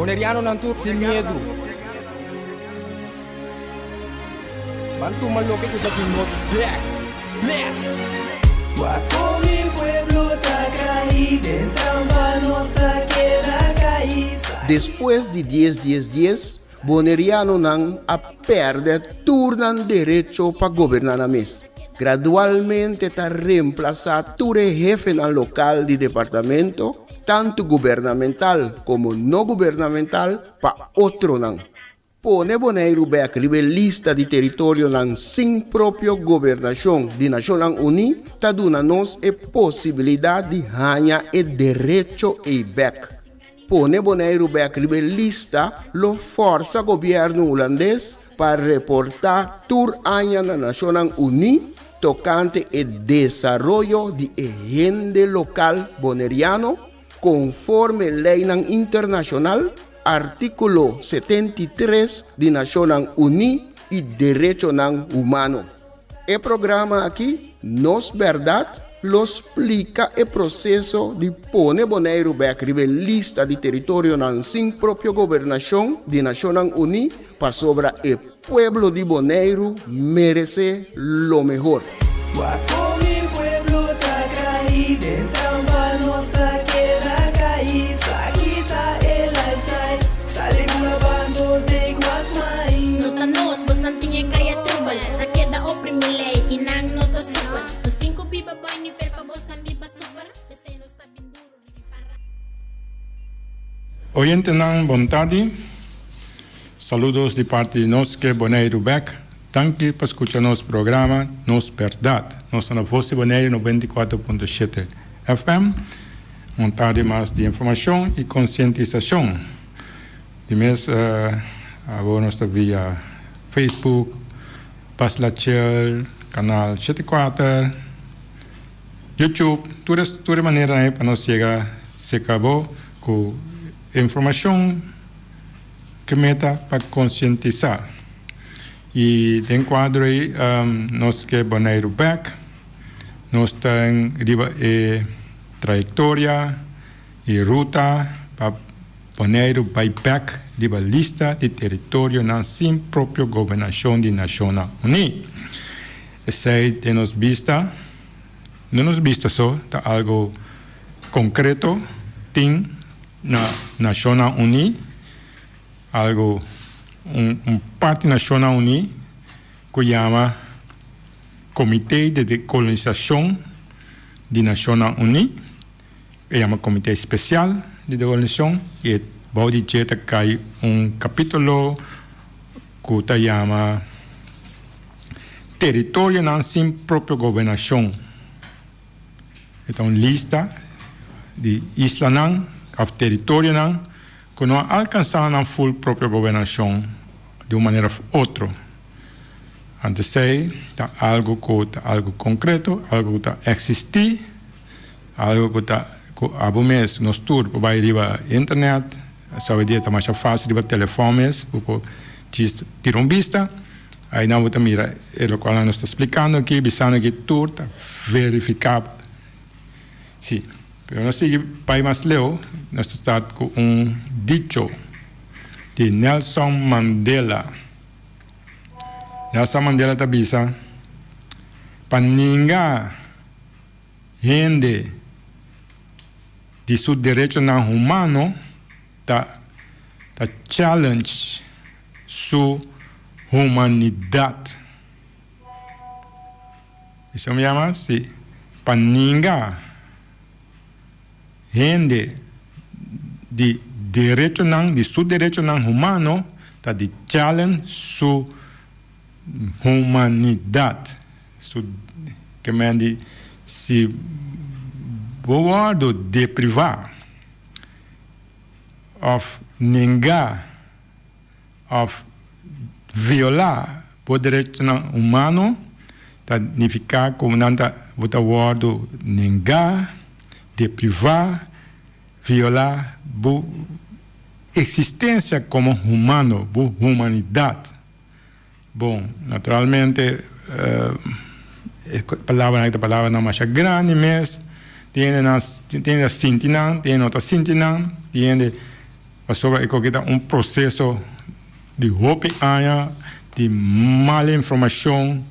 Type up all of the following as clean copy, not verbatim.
Bonerianonan tur sin miedu. Ban tuma loke ku ta di nos bek. Bless! Wak kon mi pueblo ta kai den trampa nos ta keda kai. Despues di dies dies dies, Bonerianonan a pèrdè tur nan derecho pa goberná nan mes. Gradualmente ta remplasá tur e hefenan lokal di departamento, tantu gubernamental komo no gubernamental, pa otronan. Pone Boneiru bèk riba e lista di teritorionan sin propio gobernashon di Nashonnan Uní ta duna nos e posibilidat di haña e derecho ei bèk. Pone Boneiru bèk riba e lista lo fòrsa gobièrnu hulandes pa reportá tur aña na Nashonnan Uní tokante e desaroyo di e hende lokal boneriano konforme leinan internashonal, artíkulo 73 di Nashonnan Uní i derechonan humano. E programa aki, Nos Bèrdat, lo splika e proseso di pone Boneiru bèk riba e lista di teritorionan sin propio gobernashon di Nashonnan Uní pasobra e pueblo di Boneiru meresé lo mehor. Wak kon mi pueblo ta kai den trampa nos ta keda kai sa kita e lifestyle sali ku na bando take what's mine. No ta nos, bosnan tin e kaya trubel Ta keda oprimi lei i nan no ta super Nos tin ku biba bai nivel pa bosnan biba super P'esei nos ta bin duru ribi para. Oyentenan bon tardi. Saludos di parti di nos ke Boneiru bek. Danki pa skucha nos programa Nos Bèrdat. Nos ta na Vos di Boneiru 94.7 FM. Un tardi mas di informashon i konsientisashon. Di mes awor nos ta via Facebook, Basla Chill, Kanal 74, YouTube, tur e tur e maneranan ei pa nos yega serka bo ku informashon ku meta pa konsientisá. I den kuadro ei nos ke Boneiru bèk, nos ta riba e trayektoria i ruta pa Boneiru bai bèk riba lista di teritorionan sin propio gobernashon di Nashonnan Uní. Esei den nos bista, no nos bista so, ta algu konkreto tin na Nashonnan Uní, algu un un parti Nashonnan Uní ku yama Komité de Dekolonisashon di Nashonnan Uní, e yama Komité Spesial di Dekolonisashon i e bou di dje ta kai un kapítulo ku ta yama Teritorionan sin propio gobernashon. E ta un lista di islanan òf teritorionan ku no a alkansá nan ful propio gobernashon di un manera òf otro. Anto esei ta algu ku ta algu konkreto, algu ku ta eksistí, algu ku ta ku abo mes, nos tur por bai riba internet, awe dia ta masha fásil riba telefòn mes, bo por djis tira un bista, ainan bo ta mira e lokual nos ta splikando aki, bisando aki tur ta verifikabel. Sí, pero nos sigui bai mas leu, nos ta start ku un dicho di Nelson Mandela. Nelson Mandela ta bisa, Pa ninga hende di su derechonan humano ta ta challenge su humanidat. Esei mi yama si pa ninga hende di derechonan di su derechonan humano ta di challenge su humanidat. Su ke men di si bo wòrdu deprivá òf nengá òf violá bo derechonan humano ta nifiká ku nan ta bo ta wòrdu nengá, deprivá, violá bo eksistensia komo humano, bo humanidat. Bon, naturalmente e palabranan aki ta palabranan masha grandi mes, tin hende nan tin hende ta sinti nan, tin hende no ta sinti nan, tin hende. Pasobra e koke ta un proseso di hopi aña di mal informashon,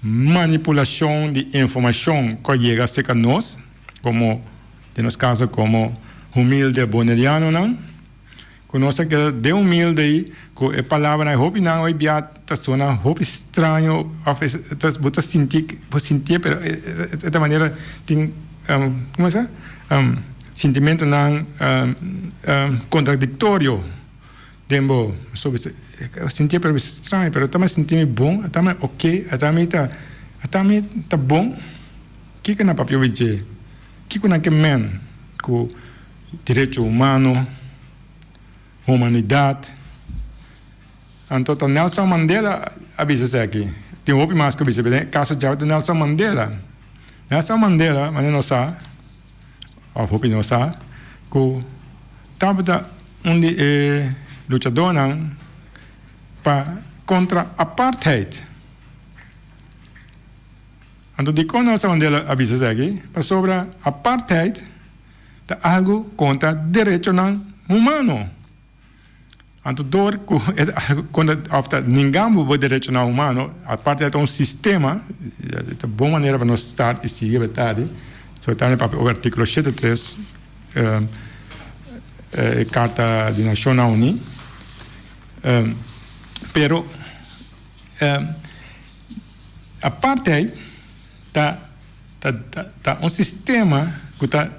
manipulashon di informashon ku a yega serka nos komo, den nos kaso komo humilde bonerianonan, ku nos a keda den humilde ei ku e palabranan ei hopinan hoy bia ta sona hopi straño òf bo ta sinti bo sintié pero e ta manera tin komo sa sintimentonan kontradiktorio den bo so bisa sintié pero straño pero ta sinti mi bon ta mi oke ta mi ta ta mi ta bon kiko nan papia obi dje kiko nan ke men ku derecho humano humanidat. Anto ta Nelson Mandela a bisa esaki. Tin hopi mas ku bisa, pero den e kaso djawe ta Nelson Mandela. Nelson Mandela, manera nos sa, òf hopi nos sa, ku tabata un di e luchadónan pa kontra apartheid. Anto dikon Nelson Mandela a bisa esaki? Pasobra apartheid ta algu kontra derechonan humano. Anto dor ku e ta algu kontra òf ta ninga bo derechonan humano, aparte ta un sistema, e ta bon manera pa nos start i sigui awe tardi, so ta papia over artíkulo shete tres e Karta di Nashonnan Uní, pero apartheid ta ta un sistema ku ta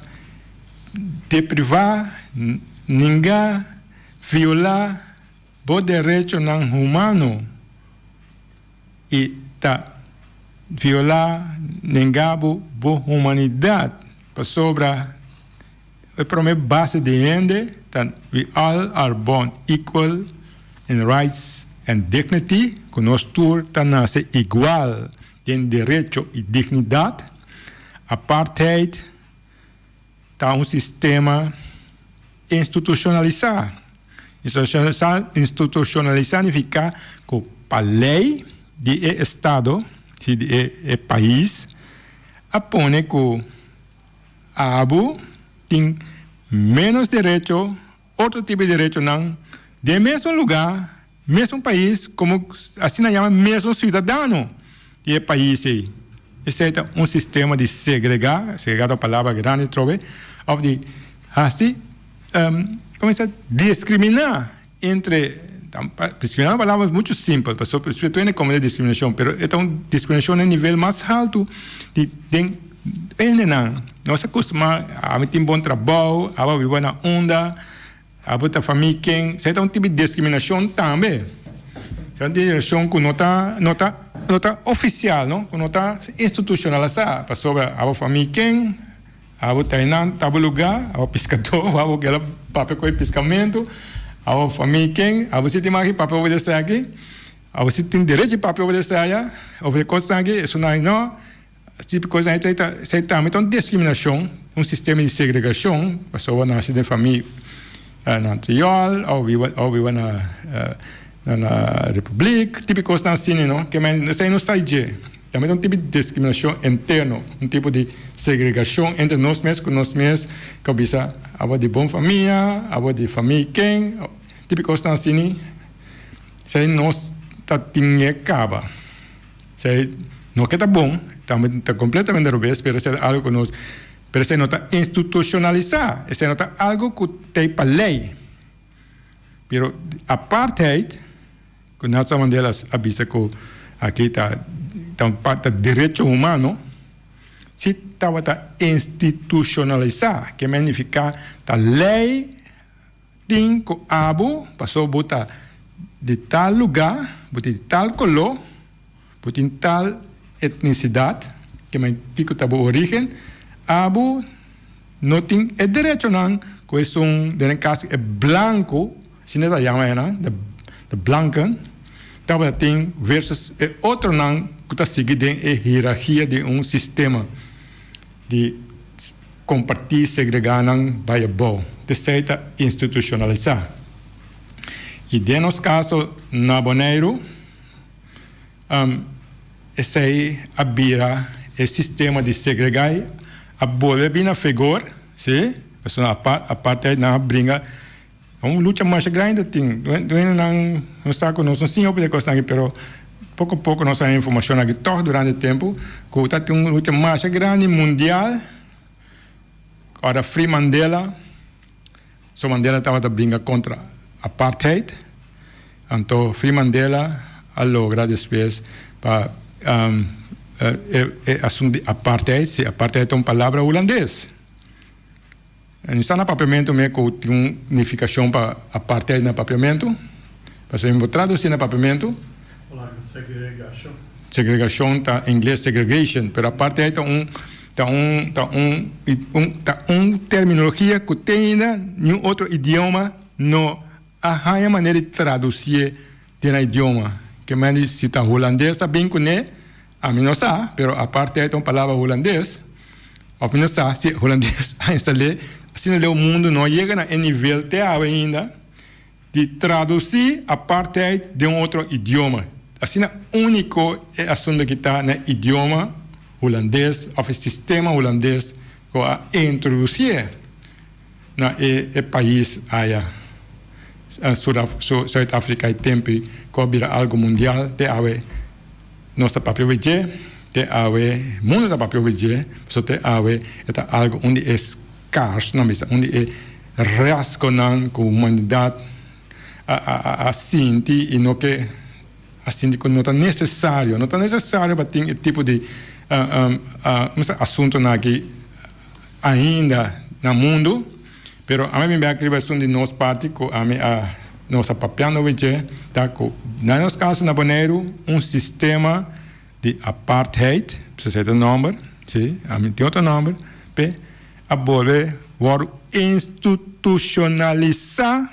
deprivá, ninga, violá bo derechonan humano i ta violá, nenga bo bo humanidat, pasobra e promé base di hende ta we all are born equal in rights and dignity, ku nos tur ta nase igual den derecho i dignidat. Apartheid ta un sistema institushonalisá. Institushonalisá nifiká ku pa lei di e estado, si di e pais, a pone ku abo tin ménos derecho, otro tipo di derechonan den mesun lugá Mesun pais como asina yama mesun ciudadano di e pais ey. Esey ta un sistema di segrega, segrega ta un palabra grandi trobe, of di haci, como bisa, discrimina entre, discrimina ta un palabra mucho simpel, pasobra tur hende conoce discriminacion, pero e ta un discriminacion na e nivel mas halto di den hendenan. Nos a costuma, ami tin bon trabao, abo a biba na unda. Abo ta famia ken? Esei ta un tipo di discriminacion tambe. Esei ta un discriminacion cu no ta, no ta, no ta oficial, no, cu no ta institucionalisa. Pasobra abo famia ken, abo ta einan, ta bo lugar, abo piscador, abo keda papia cu e piscamento, abo famia ken, abo si tin maki papia over di esaki, abo si tin derecho di papia over di esaya, over di e cosnan aki, esunnan no. Tipo cos ei ta esei tambe ta un discriminacion, un sistema di segregacion, pasobra bo naci den famia na Antriol of biba of biba na na Republiek, tipo cosnan asina no, ke men esei no sai dje. Tambe ta un tipo di discriminacion interno, un tipo di segregacion entre nos mes cu nos mes, cu a bisa abo di bon famia, abo di famia ken, tipo cosnan asina, esei nos ta tin e caba. Esei no ke ta bon, tambe ta kompletamente robes, pero esei ta algu ku nos, pero esei no ta institushonalisá, esei no ta algu ku ta pa lei. Pero apartheid, ku Nelson Mandela a bisa ku aki ta ta un parti ta derecho humano, si tabata institushonalisá, ke magnifiká ta lei Tin ku abo paso bo ta di tal lugá, bo tin tal koló, bo tin tal etnisidat, ke men kiko ta bo orígen, abo no tin e derechonan ku esun, den e kaso e blanku, asina ta yama enan, de blanken, tabata tin versus e otronan ku ta sigui den e hierargia di un sistema di. Kompartí segregá nan bai abou. P'esei ta institushonalisá. I den nos kaso na Boneiru, esei a bira e sistema di segregá a bolbe bini na fegor, sí, pasobra apartheid nan a bringa. Un lucha masha grandi ta tin. Dueñonan no sa ku nos no siña hopi di e kosnan aki, pero poko poko nos a haña informashon aki tòg durante e tempu ku ta tin un lucha masha grandi mundial ora Free Mandela, so Mandela tabata bringa kontra apartheid, anto Free Mandela a logra despues pa e asuntu di apartheid, si apartheid ta un palabra hulandes. No sta na papiamentu me ku tin un nifikashon pa apartheid na papiamentu. Pasobra mi por tradusi na papiamentu. Segregashon. Segregashon ta ingles segregation, pero apartheid ta un ta un ta un un ta un terminologia ku te ainda niun otro idioma no a haña manera di tradusié den nan idioma. Ke men di si ta hulandes a bin kuné. Ami no sa, pero apartheid ta un palabra hulandes, of mi no sa si hulandes a instal'é, asina leu mundu no a yega na e nivel te awe ainda di traducí apartheid den un otro idioma. Asina único e asunto aki ta na idioma hulandes of e sistema hulandes cu a introducié na e e pais aya, Zuid-Afrika e tempi cu a bira algo mundial te awe. Nos ta papia over dje, te awe mundu ta papia over dje, pasobra te awe e ta algu un di e scars, nan bisa, un di e rasgonan ku humanidat a a a sinti i no ke a sinti ku no ta nesesario, no ta nesesario pa tin e tipo di asuntunan aki ainda na mundu. Pero ami bin bek riba esun di nos parti ku ami a nos a papiando over dje ta ku na nos kaso na Boneiru un sistema di apartheid, pasobra esei ta nomber, si, ami tin otro nomber p'e, a bolbe wòrdu institushonalisá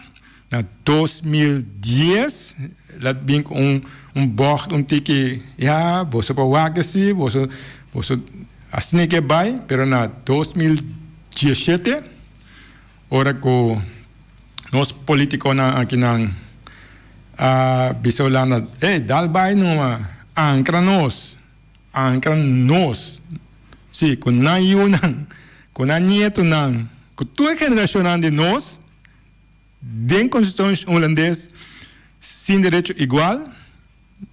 na 2010, el a bin ku un un bògt un tiki, ya boso por wak si, boso boso asina ke bai, pero na 2017 ora ku nos politikonan akinan a bisa Hulanda, ey dal bai numa, ankra nos, ankra nos, si ku nan yunan, ku nan nietonan, ku tur e generashonnan di nos. Den Konstitushon Hulandes sin derecho igual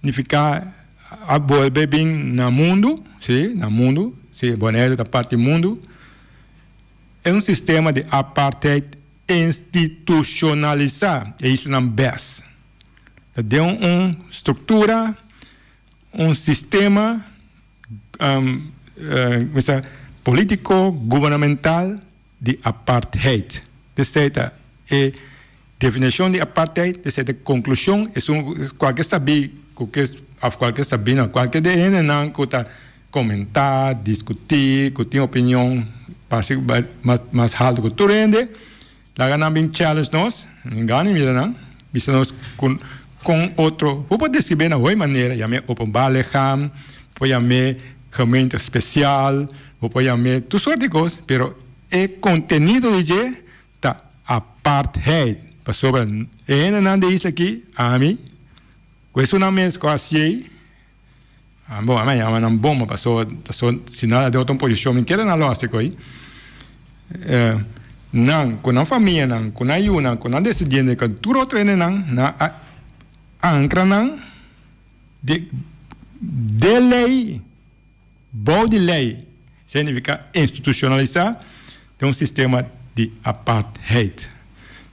nifiká a bolbe bin na mundu, si, na mundu, si Boneiru ta parti mundu, e un sistema di apartheid institushonalisá e islanan bes. Ta den un struktura, un sistema polítiko gubernamental. Di apartheid. Esei ta e definishon di apartheid, esei ta e konklushon, esun kualke sabí ku ke òf kualke sabí no, kualke di e hendenan ku ta komentá, diskutí, ku tin opinion parse mas mas haltu ku tur hende, laga nan bin challenge nos, mi gana mira nan, bisa nos ku kon otro, bo por deskrib'é na hopi manera, yam'é openbaar lichaam, por yam'é gemeente spesial, Bo por yam'é tur sort di kos, pero e kontenido di dje ta apartheid. Pasobra e hendenan di isla aki, ami, ku esunnan mes ku a hasié, bon, ami a yama nan bomba pasobra ta so si nan a den otro posishon mi kere nan lo hasi ku ei. Nan ku nan famianan, ku nan yunan, ku nan desidiente, ku tur otro hendenan, nan a ankra nan den lei. Bou di lei significa institucionalisa den un sistema di apartheid.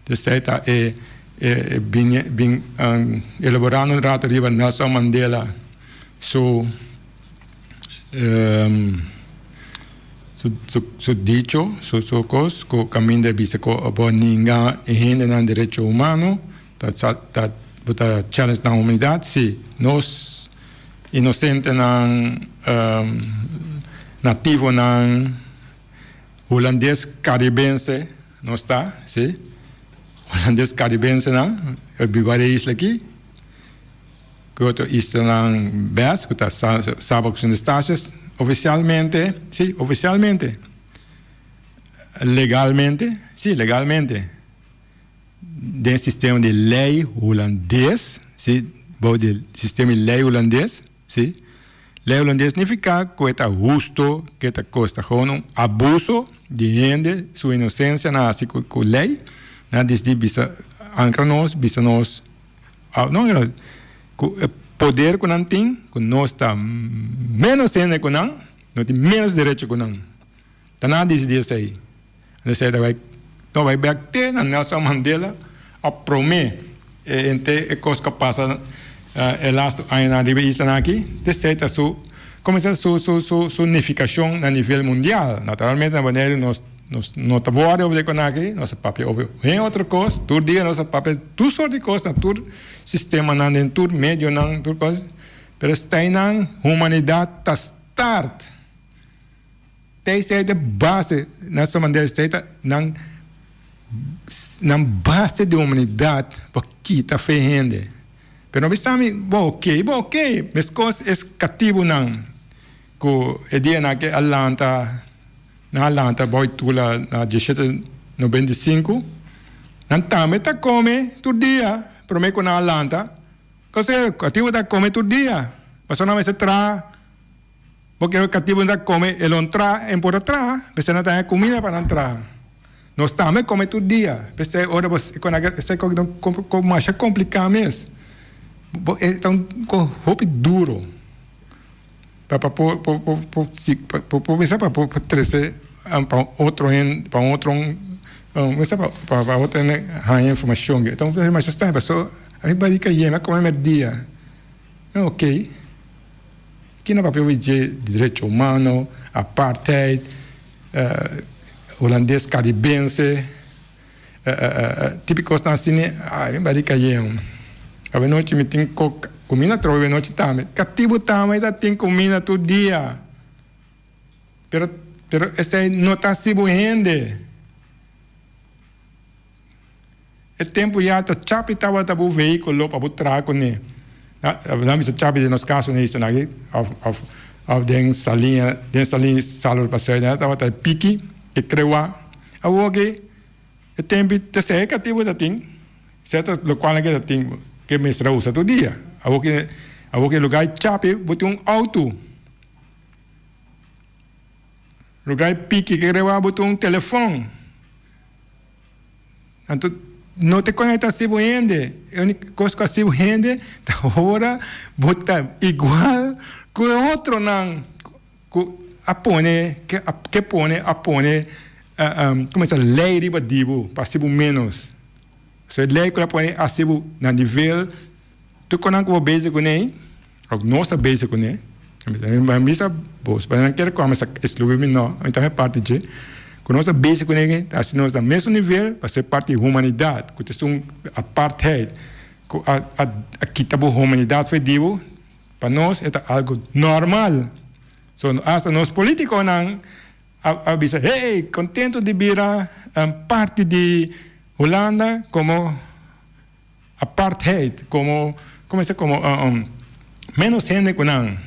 Esey ta e bin elaborando un rato riba Nelson Mandela su su dicho, su cos cu caminda e bisa cu bo ninga e hendenan derecho humano ta bo ta challenge nan humanidad. Si nos Inosentenan, nativonan hulandes karibense nos ta, si, hulandes karibensenan a biba den e isla aki, ku otro islanan bes ku ta Saba ku Sint Eustatius, ofisialmente, si, ofisialmente, legalmente, si, legalmente. Den sistema di ley hulandes, si, bou di sistema di ley hulandes, si, ley hulandes nifica cu e ta husto cu e ta costa gewoon un abuso di hende su inocencia nan haci cu ley, nan disdi bisa ankra nos, bisa nos, no ankra nos, ku e poder ku nan tin, ku nos ta ménos hende ku nan, no tin ménos derecho ku nan. Ta nan a disidí esei. Esei ta bai, no bai bek te na Nelson Mandela a promé e henter e kos ku a pasa e lastu añanan riba e islanan aki, te esei ta su, komo se su su su su nifikashon na nivel mundial. Naturalmente na Boneiru nos nos no ta wòrdu over di kon aki, nos a papia over heen otro kos, tur dia nos a papia tur sort di kos na tur sistemanan den tur medionan tur kos, pero eseinan humanidat ta start. Tei ta base, Nelson Mandela esei ta nan nan base di humanidat pa kita fe hende. Pero no bisa mi bo ok, bo ok, meskos es katibunan ku e dianan ke a lanta, nan a lanta bou tula na dieshete 95, nan tambe ta kome tur dia prome ku nan a lanta. Kos katibu ta kome tur dia, pasobra nan mester traha. Bo kere katibu ta kome e lo ntra en por a traha, p'esei nan ta haña kumida pa nan traha. Nos tambe kome tur dia, p'esei ora bo esei kos ta masha kompliká mes. Bo e ta un kos hopi duro pa pa por por por por por bisa pa por trese pa un otro hende pa un otro bisa pa pa otro hende haña informashon. E ta un masha straño pasobra ami barika yena kome mèrdia. Oke. Kina papia wi dje derecho humano, apartheid, hulandes karibense, tipo kosnan asina, ay mi bai di kayeon. Awenochi mi tin kuminda atrobe awenochi tambe. Katibu tambe ta tin kuminda tur dia. Pero pero esei no ta hasi bo hende. E tempu ya ta chapi tabata bo vehículo pa bo traha kuné. Nan bisa chapi den nos kaso na isla aki òf òf òf den Saliña den Saliña Salor pa Suida nan tabata e piki e krewa. Awor ki e tempu ta esei e katibu ta tin sèt lokual nan ke ta tin ke mester a usa tur dia. Awor ki awor ki lugar e chapi bo tin un outo. Lugar e piki ke krewa bo tin un telefòn. Anto no te conecta si bo hende. E unico cos cu a si bo hende ta ora bo ta igual cu e otronan cu a pone, ke pone, a pone como se ley riba di bo pa haci bo menos. So e ley cu a pone a haci bo na nivel tur conan cu bo bezig cune, of nos ta bezig cune, mi bisa bos, pasobra nan kere cu ami sa exclui mi no, ami tambe parti dje, cu nos ta bezig cune ta haci nos na mesun nivel pasobra e parti di humanidad cu ta esun apartheid cu a a kita bo humanidad for di bo, pa nos e ta algo normal. So hasta nos politiconan a bisa hey contento di bira parti di Hulanda como. Apartheid como como esa como menos hende cu nan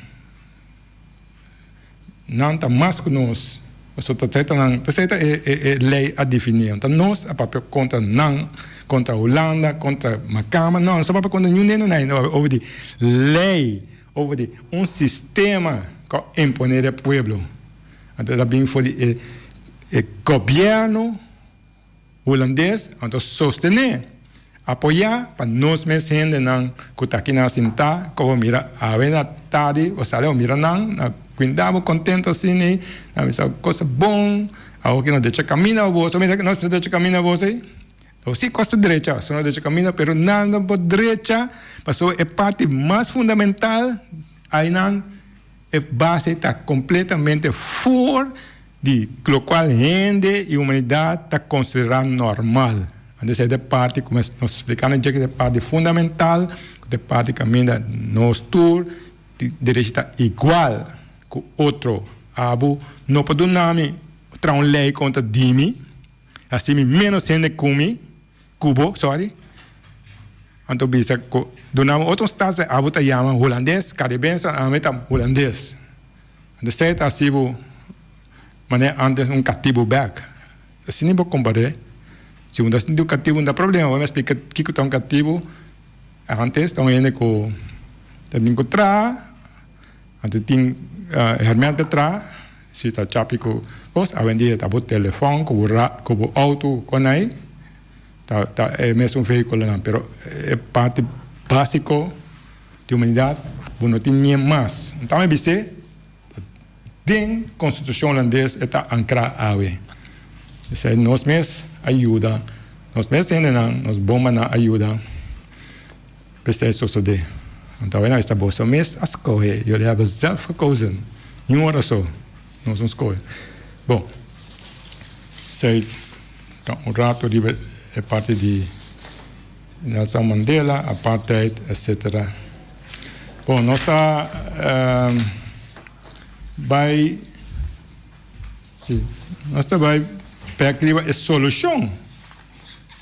nan ta mas cu nos pasobra ta nan ta esey ta e e ley a defini ta nos a papia contra nan contra Hulanda contra Makamba no nos a papia contra niun hende nan over di ley over di un sistema cu a impone e pueblo anto ta bin for di e e gobierno. Hulandes anto sostené, apoyá pa nos mes hendenan ku ta aki nan sintá ku bo mira awe na tardi bo sali bo mira nan na kuinda bo kontento asina ei nan bisa kos ta bon awor ki nos decha kaminda pa boso mira nos ta decha kaminda pa boso ei si kos ta drecha si nos decha kaminda pero nan no por drecha pasobra e parti mas fundamental ainan E base ta completamente for di locual hende y humanidad ta considera normal. Anto esey ta e parti cu nos ta splica na dje cu ta e parti fundamental, cu ta e parti caminda nos tur derecho ta igual cu otro. Abo no por duna mi traha un ley contra di mi, haci mi menos hende cu mi. Cubo, sorry. Anto bisa cu dunami otro stad abo ta yama Hulandes, Caribense, ami ta Hulandes. Anto esey ta haci bo manera antes un catibo bek. Asina bo compare. Si bo ta sinti un catibo no ta problema, bo a splica kico ta un catibo. Antes ta un hende cu ta tin cu traha, anto tin herment pa traha, si ta chapi cu cos, awendia ta bo telefon, cu bo auto, cu con ay. Ta ta e mesun vehículonan, pero e parti básico di humanidad bo no tin nie mas. Anto mi bis'é, den Constitucion Holandes e ta ankrá awe. Esei nos mes a yuda, nos mes hendenan, nos bombanan a yuda p'esei sosodé. Anto awe nan esta boso mes a skohe, jullie hebben zelf gekozen. Niun ora so nos no skohe. Bon, esei ta un rato riba e parti di Nelson Mandela, apartheid, etcetera. Bon, nos ta bai, si, nos ta bai bek riba e solushon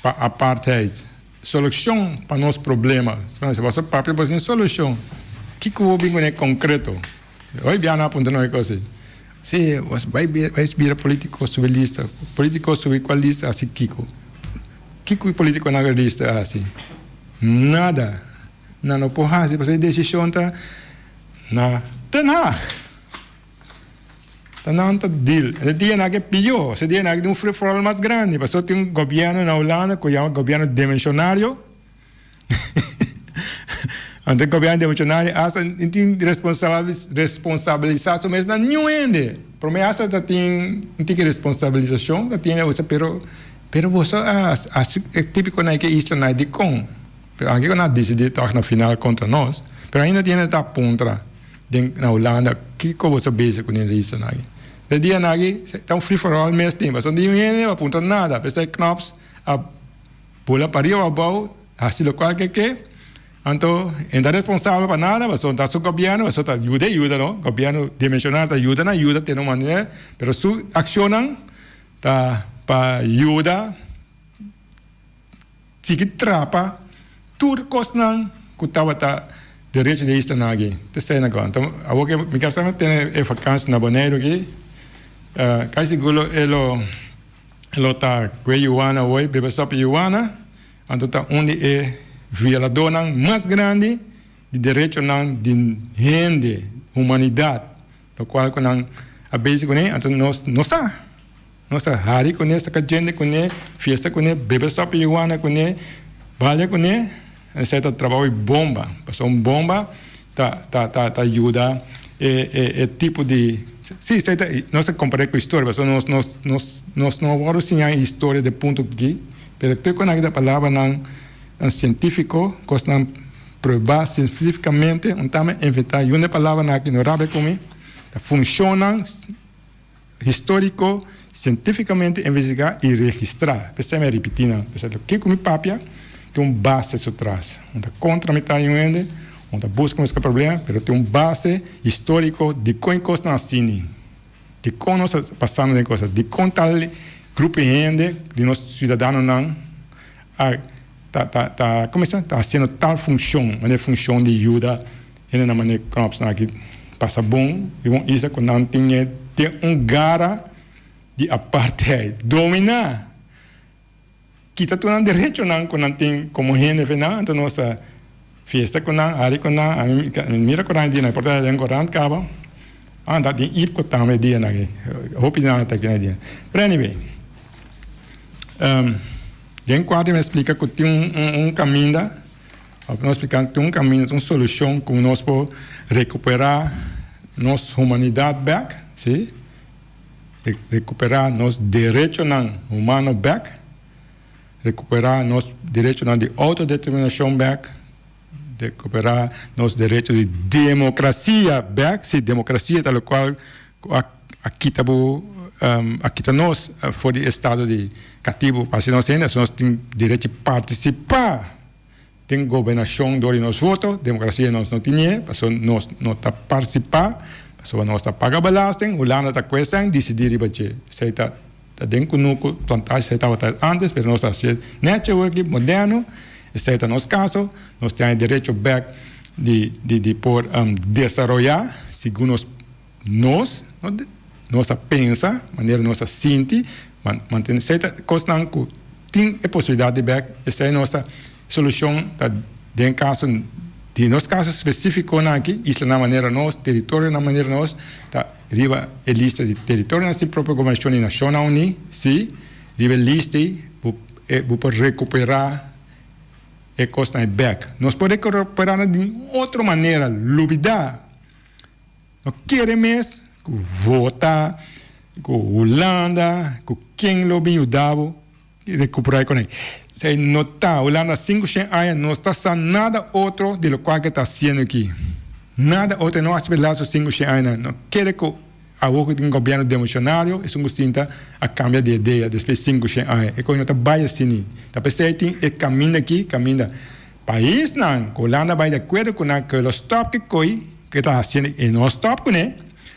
pa apartheid, solushon pa nos problema. Si bo papia bo sin solushon, kiko bo bin kuné konkreto? Hoy bia nan a puntra nos e kos ei. Si, bo bai bira politiko subi lista, politiko subi kua lista hasi kiko? Kiko e politikonan ku e lista a hasi? Nada. Nan no por hasi pasobra e desishon ta na Den Haag. Ta nan ta deal. E dia nan ke pió. E dia nan tin un free for all mas grandi pasobra tin un gobièrnu na Hulanda ku yama gobièrnu demishonario. Anto e gobièrnu demishonario asta no tin responsabilisá su mes na niun hende. Promé asta ta tin un tiki responsabilisashon ta tin pero pero boso a hasi e típiko nan ke islanan dikon? Pero anke ku nan a disidí tòg na final kontra nos, pero ainda tin hende ta puntra den na Hulanda kiko boso bezig ku den reistanan aki. E dianan aki ta un free for all mes tin, pasobra niun hende a puntra nada, p'esei Knops a bula pariba abou hasi lokual ke ke, anto e no ta responsabel pa nada pasobra ta su gobièrnu, pasobra ta yuda e yuda no, gobièrnu dimenshonal ta yuda nan yuda tene un manera, pero su akshonnan ta pa yuda. Sigui trapa tur kosnan ku tabata derecho di islanan aki. Ta esei na kònta. Awor ke mi kasa tene e vakansi na Boneiru aki, kai siguro e lo e lo ta kue yuana awor, bebe sopi yuana, anto ta un di e violadornan mas grandi di derechonan di hende, humanidat, lokual ku nan a bezi kuné, anto nos no sa. Nos ta hari kuné, saka djente kuné, fiesta kuné, bebe sòpi yuana kuné, balia kuné. Esei ta trabou di bomba. Pasobra un bomba ta ta ta ta yuda e e e tipo di si esei ta nos ta kompar'é ku historia pasobra nos nos nos nos no wòrdu siña historia den punto aki pero tur ku nan ta palabranan sientífiko kosnan pruebá sientífikamente un tambe inventá yunda e palabranan aki no rabia ku mi ta funshonnan. Historico, cientificamente investiga y registra. P'esei mi a ripiti nan. P'esei loke cu mi papia tin un base su tras. Un ta contra mi ta un hende, un ta busca busca problema, pero tin un base historico dicon e cosnan asini, dicon nos ta pasando den cosa, dicon tal grupo di hende di nos ciudadanonan a ta ta ta como ta haciendo tal funcion, manera funcion di yuda. Hendenan manera knopsnan aki pasa bon riba un isla ku nan tin e den un gara di apartheid dominá kita tur nan derechonan ku nan tin komo hende fe nan anto nos ta fiesta ku nan hari ku nan ami mi mira korant e dianan por ta den korant kaba a ta tin ipko tambe e dianan aki hopi di nan ta aki na e dianan pero anyway den kuadro mi a splika ku tin un kaminda. Ap nos spliká tin un kaminda, tin un solushon ku nos por rekuperá nos humanidat bèk, sí, rekuperá nos derechonan humano bèk, rekuperá nos derechonan di outodeterminashon bèk, rekuperá nos derecho di demokrasia bèk, sí, demokrasia ta lokual ku a a kita bo a kita nos for di estado di katibu pa hasi nos hende, nos tin derecho di partisipá. Den gobernashon dor di nos voto, demokrasia nos no tinié, pasobra nos no ta partisipá, pasobra nos ta paga belasting, Hulanda ta kuestan disidí riba dje. Esei ta ta den kunuku plantashi, esei tabata antes, pero nos ta hasié nèchi awor aki, moderno, esei ta nos kaso, nos tin e derecho bèk di di di por desaroyá segun nos nos nos a pensa, manera nos a sinti, mantene esei ta kosnan ku tin e posibilidat di bek, esei nos ta solushon ta den kaso di nos kaso spesifikonan aki, islanan manera nos, teritorionan manera nos, ta riba e lista di teritorionan sin propio gobernashon di Nashonnan Uní, si, riba e lista ei. e bo por rekuperá e kosnan ei bèk. Nos por rekuperá nan di un otro manera, lubidá. No kere mes ku vota, ku Hulanda, ku ken lo bin yuda bo rekuperá e kos. Esei no ta. Hulanda 500 aña no ta sa nada otro di lokual ke ta hasiendo aki. Nada otro. E no hasi pa e lastu 500 añanan. No kere ku awor ku tin gobièrnu demishonario esun ku sinta a kambia di idea despues 500 aña. E kos no ta bai asina. Ta p'esei tin e kaminda aki, kaminda. Paisnan ku Hulanda bai di akuerdo ku nan ku lo stòp ki koi ku e ta hasiendo i no stòp kuné,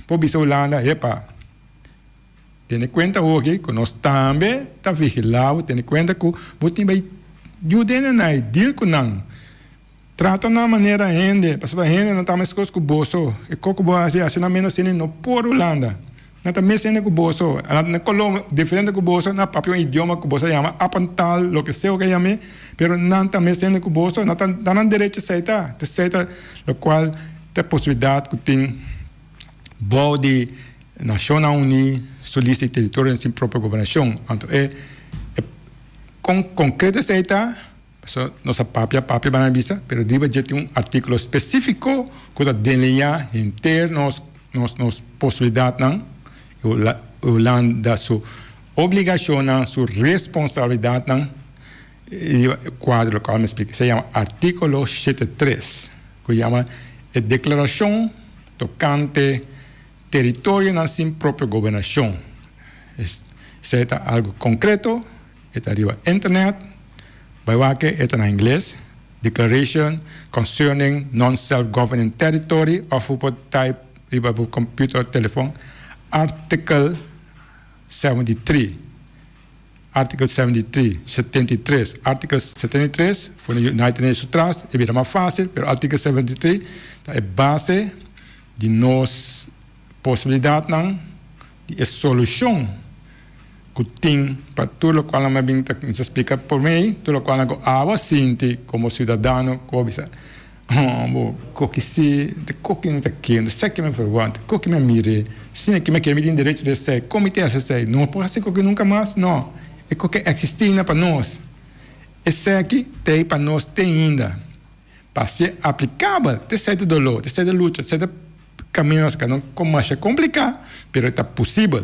por bisa Hulanda, Epa, tene kuenta hopi ku nos tambe ta vigilá bo, tene kuenta ku bo tin bai yuda hende nan i deal ku nan. Trata nan manera hende, pasobra hende nan ta meskos ku boso. E kos ku bo hasi, hasi nan ménos hende no por Hulanda. Nan ta mes hende ku boso. Na Colombia, diferente ku boso, nan papia un idioma ku boso a yama apantal, loke sea ku a yam'é, pero nan ta mes hende ku boso, nan ta da nan derecho esei ta. Ta esei ta lokual ta e posibilidat ku tin bou di Nashonnan Uní su lista di teritorionan sin propio gobernashon. Anto e kon konkreto esei ta? Pasobra nos a papia papia bana bisa, pero riba dje tin un artíkulo spesífiko ku ta delineá henter nos nos nos posibilidatnan i Hulanda su obligashonnan, su responsabilidatnan riba e kuadro lokual mi a splika. Esei yama artíkulo 73 ku yama e deklarashon tokante teritorionan sin propio gobernashon. Esei ta algu konkreto. E ta riba internet. Bai wak e ta na ingles, Declaration Concerning Non-Self-Governing Territory of bo por type riba bo computer of telefon Article 73, Article 73, 73, Article 73, pone United Nations su tras e bira mas facil, pero Article 73 ta e base di nos posibilidadnan di e solucion ku tin pa tur lokual nan a bin ta kuminsá splika por mei, tur lokual nan ku abo a sinti komo siudadano ku bo a bisa, Oh, bo koki si, ta koki mi ta kere, ta esaki mi a verwant, ta koki mi a mir'é, asina ki mi a kere, mi tin derecho di esei, kon mi tin hasi esei? No por hasi koki nunka mas? No, e koki a eksistí ainda pa nos, esaki ta ei pa nos te ainda. Pa ser aplikabel, ta esei ta doló, ta esei ta lucha, ta esei ta kaminda nos ka no masha kompliká, pero ta posibel.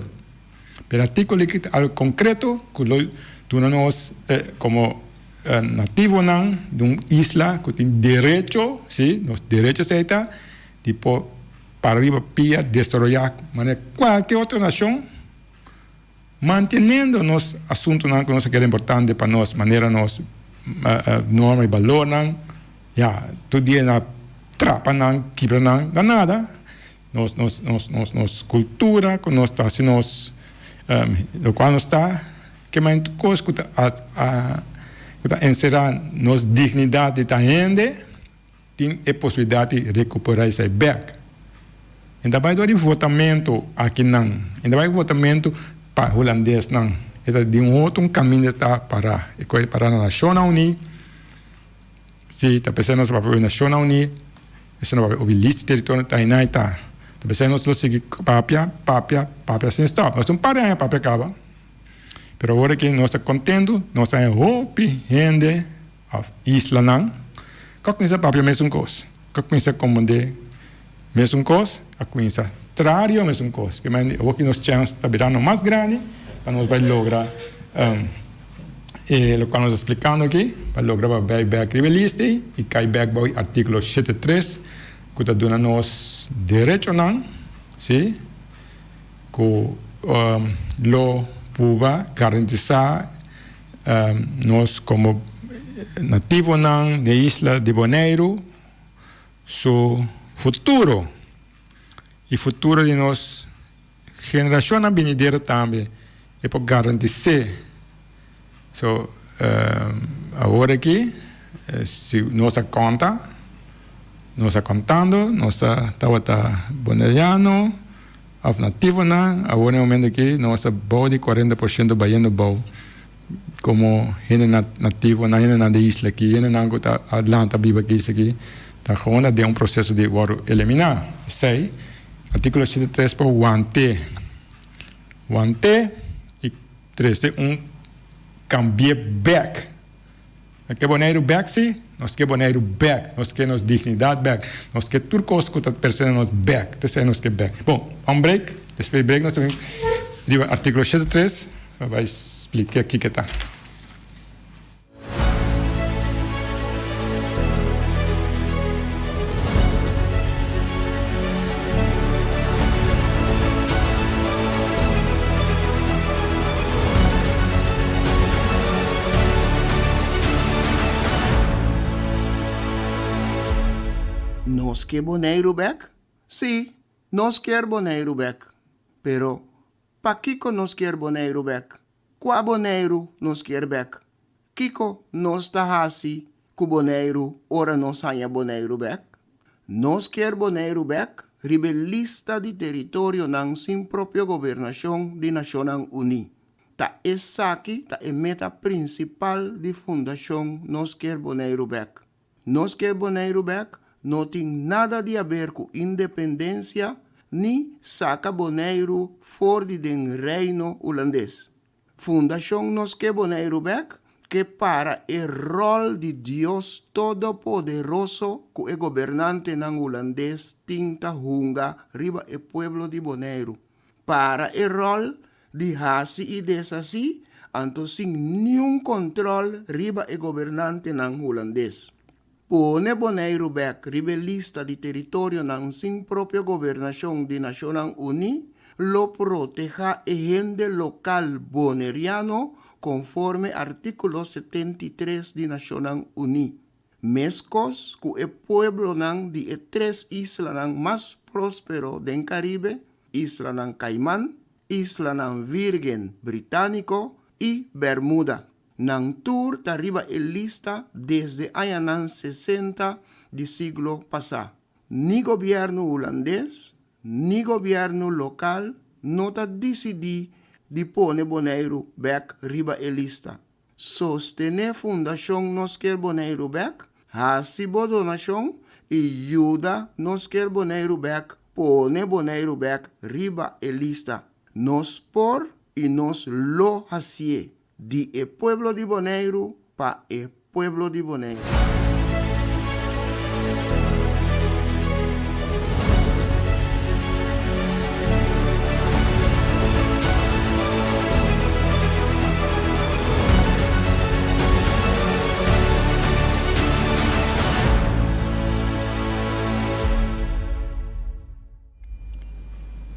Pero artíkulo aki ta algu konkreto ku lo duna nos komo nativonan di un isla ku tin derecho, si, nos derecho esei ta di por para riba pia, desaroyá manera kualke otro nashon, manteniendo nos asuntunan ku nos a kere importante pa nos, manera nos norma i balornan, ya, tur dia nan a trapa nan, kibra nan, na nada. Nos nos nos nos nos cultura cu nos ta haci nos locual nos ta ke men tur cos cu ta cu ta encera nos dignidad di ta hende tin e posibilidad di recupera esey bek. E ta bay door di votamento akinan e ta bay votamento pa hulandesnan e ta di un otro un caminda ta para e coge para na Nacionnan Uni. Si, ta p'esei nos a papia obi Nashonnan Uní, esei nos a papia obi lista di teritorio ta einan ei ta. Ta p'esei nos lo sigui papia, papia, papia sin stòp. Nos tin un par di aña papia kaba, pero awor aki nos ta kontentu, nos a haña hopi hende òf islanan ku a kuminsá papia mesun kos, ku a kuminsá komprondé mesun kos, a kuminsá traha riba mesun kos. Ke manera awor ki nos chèns ta birando mas grandi pa nos bai logra. E lokual nos ta splikando aki pa logra pa bai bek riba e lista ei i kai bek bou e artíkulo 73 ku ta duna nos derechonan, sí, ku lo puba garantisá nos komo nativonan di e isla di Boneiru su futuro i futuro di nos Generashonnan binidero tambe e por garantis'é. So, awor aki si nos a konta, nos a kontando, nos ta tabata boneriano òf nativonan, awor na e momento aki nos ta bou di 40% bayendo bou komo hende nativonan, hendenan di isla aki, hendenan ku ta a lanta biba aki isla aki ta gewoon den un proseso di wòrdu eliminá. Esei. Artíkulo 73 por want'é, want'é i trese un Kambi'é bèk. Nos ke Boneiru bèk? Sí, nos ke Boneiru bèk. Nos ke nos dignidat bèk. Nos ke tur kos ku ta pertense nos bèk. Ta esei nos ke bèk. Bon, un break. Despues di break nos ta bin riba artíkulo 73 pa bai splika kiko ta. Nos ke Boneiru bek? Sí, nos kier Boneiru bek. Pero, pakiko nos kier Boneiru bek? Kua Boneiru nos kier bek? Kiko nos ta hasi ku Boneiru ora nos haña Boneiru bek? Nos kier Boneiru bek riba e lista di teritorionan sin propio gobernashon di Nashonnan Uní. Ta esaki ta e meta prinsipal di Fundashon Nos Kier Boneiru Bek. Nos Kier Boneiru Bek no tin nada di aber ku independensia ni saka Boneiru for di den Reino Hulandes. Fundashon Nos Ke Boneiru Bèk ke para e ròl di Dios Todopoderoso ku e gobernantenan hulandes tin ta hunga riba e pueblo di Boneiru. Para e ròl di hasi i deshasí anto sin niun kontròl riba e gobernantenan hulandes. Pone Boneiru bèk riba e lista di teritorionan sin propio gobernashon di Nashonnan Uní lo protehá e hende lokal boneriano konforme artíkulo 73 di Nashonnan Uní, meskos ku e pueblonan di e tres islanan mas próspero den Karibe, Islanan Kaiman, Islanan Vírgen Britániko i Bermuda. Nan tur ta riba e lista desde añanan sesenta di siglo pasá. Ni gobièrnu hulandes ni gobièrnu lokal no ta disidí di pone Boneiru bèk riba e lista. Sostené Fundashon Nos Kier Boneiru Bèk, hasi bo donashon i yuda Nos Kier Boneiru Bèk pone Boneiru bèk riba e lista. Nos por i nos lo hasié. Di e pueblo di Boneiru pa e pueblo di Boneiru.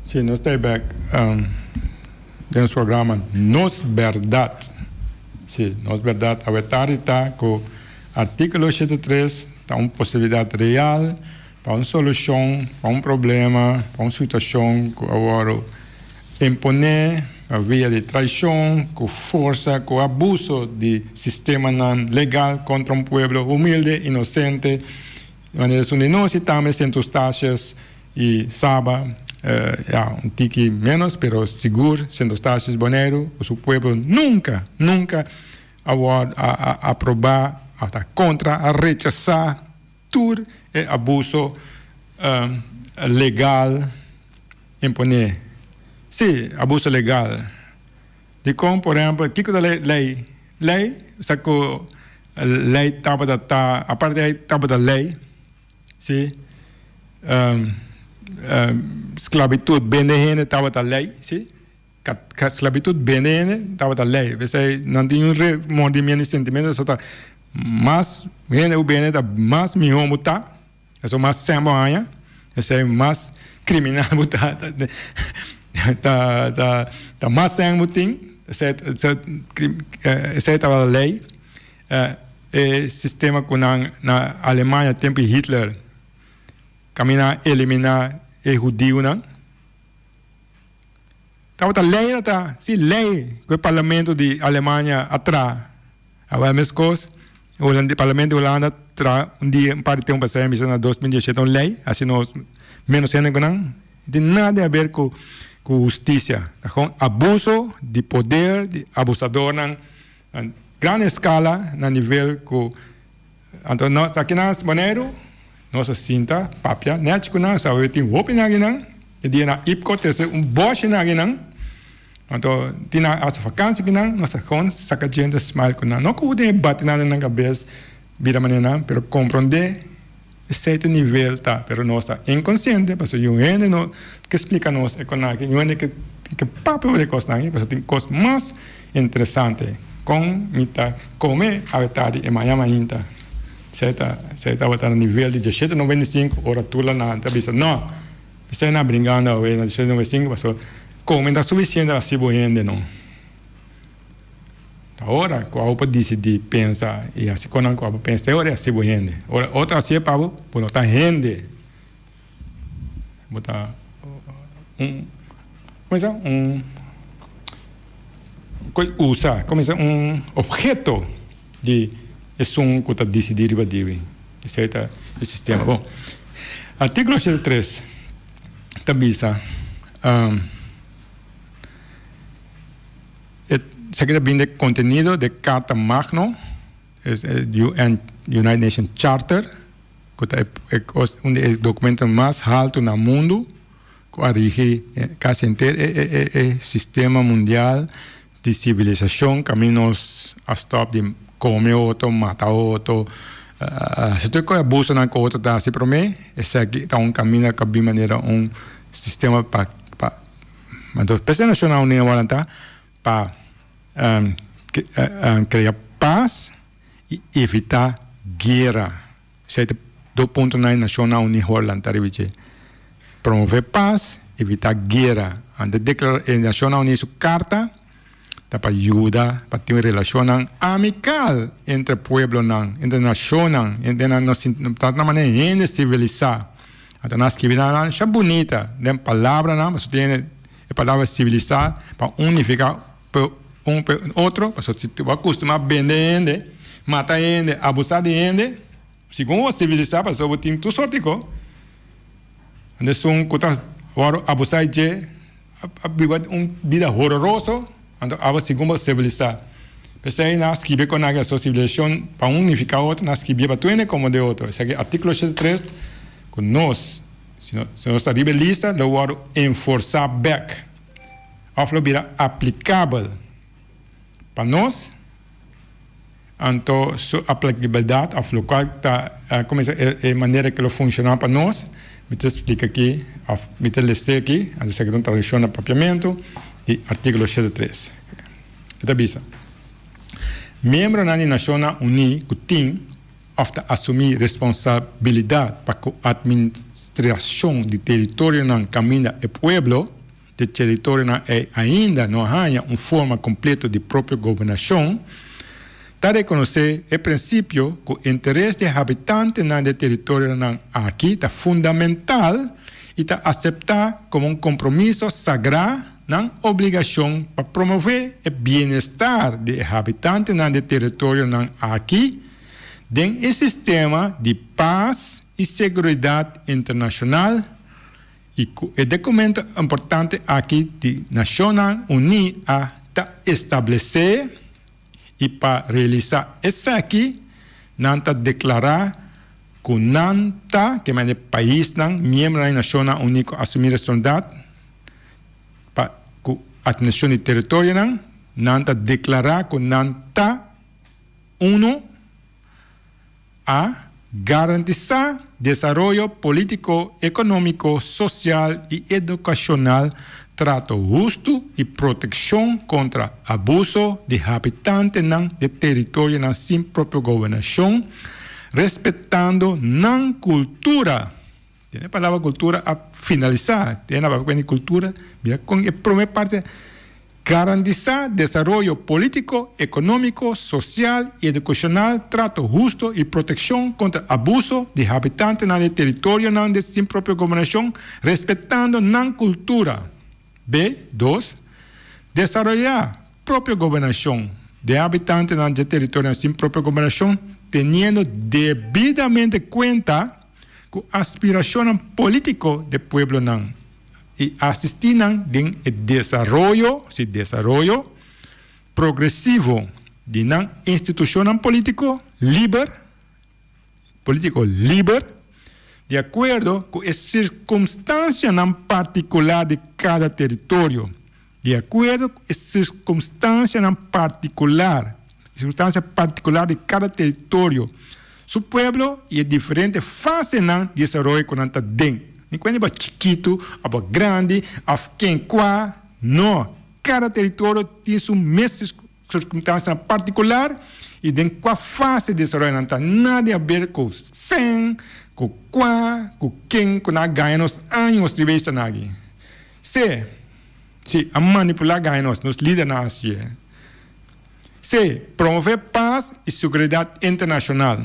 Sí, nos ta bek den nos programa Nos Bèrdat. Sí, Nos Bèrdat awe tardi ta ku artíkulo 73 ta un posibilidat real pa un solushon pa un problema, pa un situashon ku a wòrdu imponé pa via di traishon, ku forsa, ku abuso di sistemanan legal kontra un pueblo humilde, inosente. Manera esun di nos y tambe Sint Eustatius y Saba, ya un tiki menos pero sigur Sint Eustatius Boneiru cu su pueblo nunca, nunca a word a aproba of ta contra, a rechasa tur e abuso legal impone. Si, abuso legal. Dicon por ehempel kico ta ley? Ley sa cu ley tabata ta aparte ey tabata ley si sclavitud bende hende tabata ley si sclavitud bende hende tabata ley p'esey nan tin un remordimiento y sentimiento so ta mas hende bo bende ta mas miho bo ta Eso mas sèn bo haña, esei mas kriminal bo ta, ta, ta, ta mas sèn bo tin, esei, esei tabata lei. E sistema ku nan na Alemania tempu di Hitler kaminda a eliminá e hudiunan, tabata lei na ta, si lei ku e parlamento di Alemania a traha. Awor meskos Holanda parlamento di Holanda traha un dia un par di tempo pasá bisa na 2017 un lei hasi nos menos hende ku nan no tin nada di haber ku ku hustisia ta kon abuso di poder di abusadornan na gran eskala na nivel ku anto nos aki na Boneiru nos a sinta papia nèchi ku nan sa tin hopi nan akinan e dia nan IPCO trese un bòshi nan akinan. Anto tin nan hasi vakansi ki nan, nos ta gewoon saka djente smile ku nan. No ku bo tin e bati nan den nan kabes bira manera nan, pero komprondé esei ta nivel ta. Pero nos ta inkonsiente pasobra yu hende no ke splika nos e konaki, yu hende ke ke papia over e kosnan aki pasobra tin kos mas interesante. Kon mi ta kome awe tardi e maña mainta? Esei ta esei tabata na nivel di diesshete noventa i sinku ora Tula nan ta bisa no. Esei nan bringando awe na diesshete noventa i sinku pasobra kome ta sufisiente pa hasi bo hende no. Ta ora ku abo por disidí pensa i hasi konan ku abo pensa te ora e hasi bo hende. Ora otro hasié pa bo, bo no ta hende. Bo ta un kuminsa un koe usa kuminsa un obheto di esun ku ta disidí riba dibi. Esei ta e sistema. Bon, artíkulo 83 ta bisa esaki ta bini den kontenido di Karta Magno, UN, United Nations Charter, ku ta e un di e dokumentonan mas haltu na mundu ku a rigi kasi henter e sistema mundial di sivilisashon kaminda nos a stòp di kome otro, mata otro, hasi tur e abusonan ku otro ta hasi promé esaki ta un kaminda ku a bin manera un sistema pa pa anto p'esei Nashonnan Uní a wòrdu pa krea pas. i evitá guera. Esei ta do puntonan di Nashonnan Uní Holland ta riba dje. Promové pas, evitá guera. Anto deklará e Nashonnan Uní su karta ta pa yuda pa tin relashonnan amikal entre pueblonan, entre nashonnan, entre nan nos ta na manera hende sivilisá. Anto nan a skibi nan nan sha bunita den palabranan pasobra tin e palabra sivilisá pa unifiká. Pe un pe otro, pasobra si bo a kustumá bende hende, mata hende, abusá di hende, segun bo sivilisá pasobra bo tin tur sorti ko, anto esun ku ta wòrdu abusá di dje a biba un bida hororoso, anto abo segun bo sivilisá. P'esei nan a skibi kon nan a sivilisashon pa un nifiká otro, nan a skibié pa tur hende komprondé otro. Esaki artíkulo 83 ku nos, si nos ta riba e lista lo wòrdu enforsá bèk. Òf lo bira aplikabel pa nos, anto su aplikabilidat òf lokual ta kuminsá e manera ku lo funshoná pa nos, mi ta splika aki òf mi ta lese aki, anto esaki ta un tradukshon na papiamentu di artíkulo 73. E ta bisa, Miembronan di Nashonnan Uní ku tin òf ta asumí responsabilidat pa ku atministrashon di teritorionan kaminda e pueblo, De teritorionan ei ainda no a haña un forma kompleto di propio gobernashon, ta rekonosé e prinsipio ku interes di habitantenan di e teritorionan aki ta fundamental i ta aseptá komo un kompromiso sagrá nan obligashon pa promové e bienestar di e habitantenan di e teritorionan aki den e sistema di pas i seguridat internashonal. I ku e dokumento importante aki di Nashonnan Uní a ta establesé i pa realisá esaki nan ta deklará ku nan ta, ke mende paisnan miembronan di Nashonnan Uní ku asumí responsabilidat pa ku atministrashon di teritorionan, nan ta deklará ku nan ta uno. A Garantisá desaroyo polítiko, ekonómiko, sosial i edukashonal, trato hustu i protekshon kontra abuso di habitantenan di teritorionan sin propio gobernashon, respetando nan kultura. Tene e palabra kultura a finalisá. Tene a papia di kultura, mira kon e promé parti, Garantisa desaroyo polítiko, ekonómiko, sosial i edukashonal, trato husto i protekshon kontra abuso di habitantenan di teritorionan di sin propio gobernashon, respetando nan kultura. B. Dos, Desaroyá propio gobernashon di e habitantenan dje teritorionan sin propio gobernashon, teniendo debidamente kuenta ku aspirashonnan polítiko di pueblonan i asistí nan den e desaroyo, sí, desaroyo progresivo di nan institushonnan polítiko liber, polítiko liber, di akuerdo ku e sirkumstansianan partikular di kada teritorio. Di akuerdo ku e sirkunstansianan partikular, sirkunstansia partikular di kada teritorio, su pueblo i e diferente fasenan di desaroyo ku nan ta den. Ni kuenta bo chikitu òf bo grandi òf ken kua, no, kada teritorio tin su mes sirkunstansianan partikular i den kua fase di desaroyo nan ta. Nada di haber ku sèn, ku kua, ku ken ku nan a gaña nos años riba e islanan aki. Se, si, a manipulá gaña nos, nos lidernan a hasié. Se, promové pas i seguridat internashonal.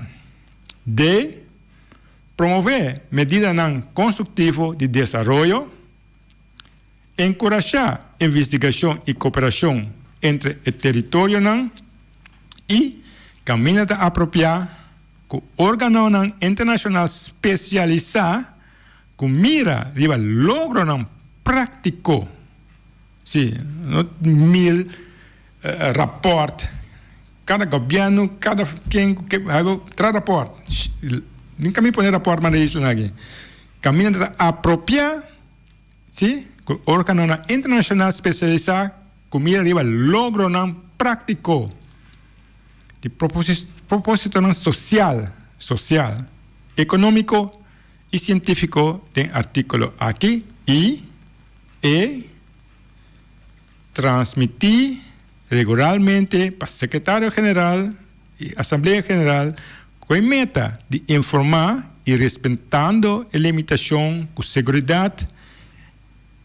De, promové medidanan konstruktivo di desaroyo. Enkurashá investigashon i koperashon entre e teritorionan i, kaminda ta apropiá, ku órganonan internashonal spesialisá Ku mira riba logronan práktiko, sí, no mil rapòrt, kada gobièrnu, kada ken ku ke algu traha rapòrt, nin kaminda pone rapòrt manda e islanan aki, kaminda ta apropiá, sí, ku órganonan internashonal spesialisá ku mira riba logronan práktiko di propósitonan sosial, sosial, ekonómiko. i sientífiko den artíkulo aki i e transmití regularmente pa Sekretario General i Asamblea General ku e meta di informá i respetando e limitashon ku seguridat